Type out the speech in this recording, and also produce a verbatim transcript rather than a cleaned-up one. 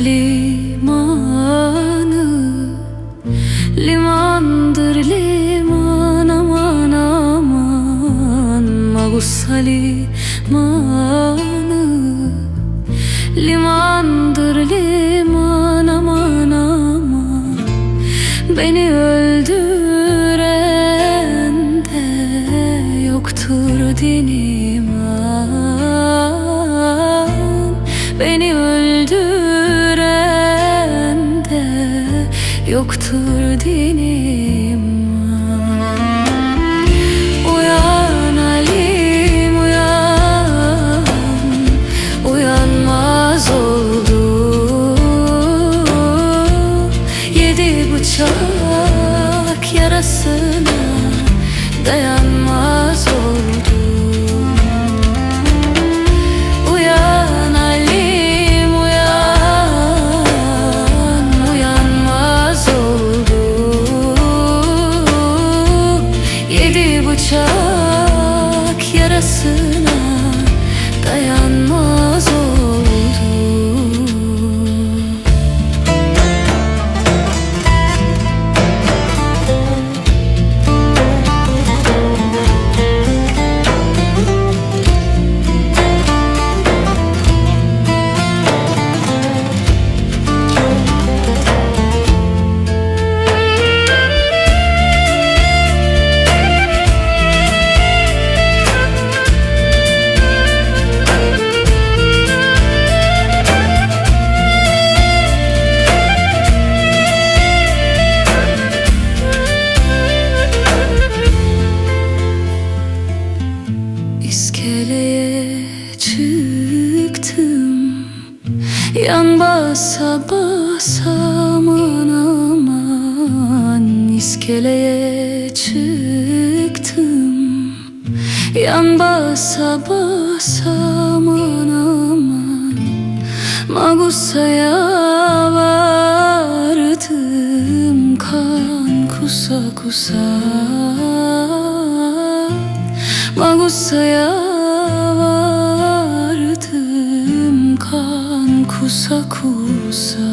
Лиман, лимандыр лиман, аман, аман, Магуса лиман. Лимандыр лиман, аман, аман, бени оьлдюренде ёкъдур дин-иман, бени оьлдюренде ёкъдур дин-иман. Уян, Алим, уян, уянмаз олдум. Еди бычакъ ярасына даянмаз олдум. Уян, Алим, уян, уянмаз олдум. Еди бычакъ ярасына даянмаз олдум. Искелее чыктым, ян баса-баса, аман, аман, искелее чыктым, ян баса-баса, аман, аман, Магусая вардым, кан куса-куса. Магусая вардым, кан куса-куса.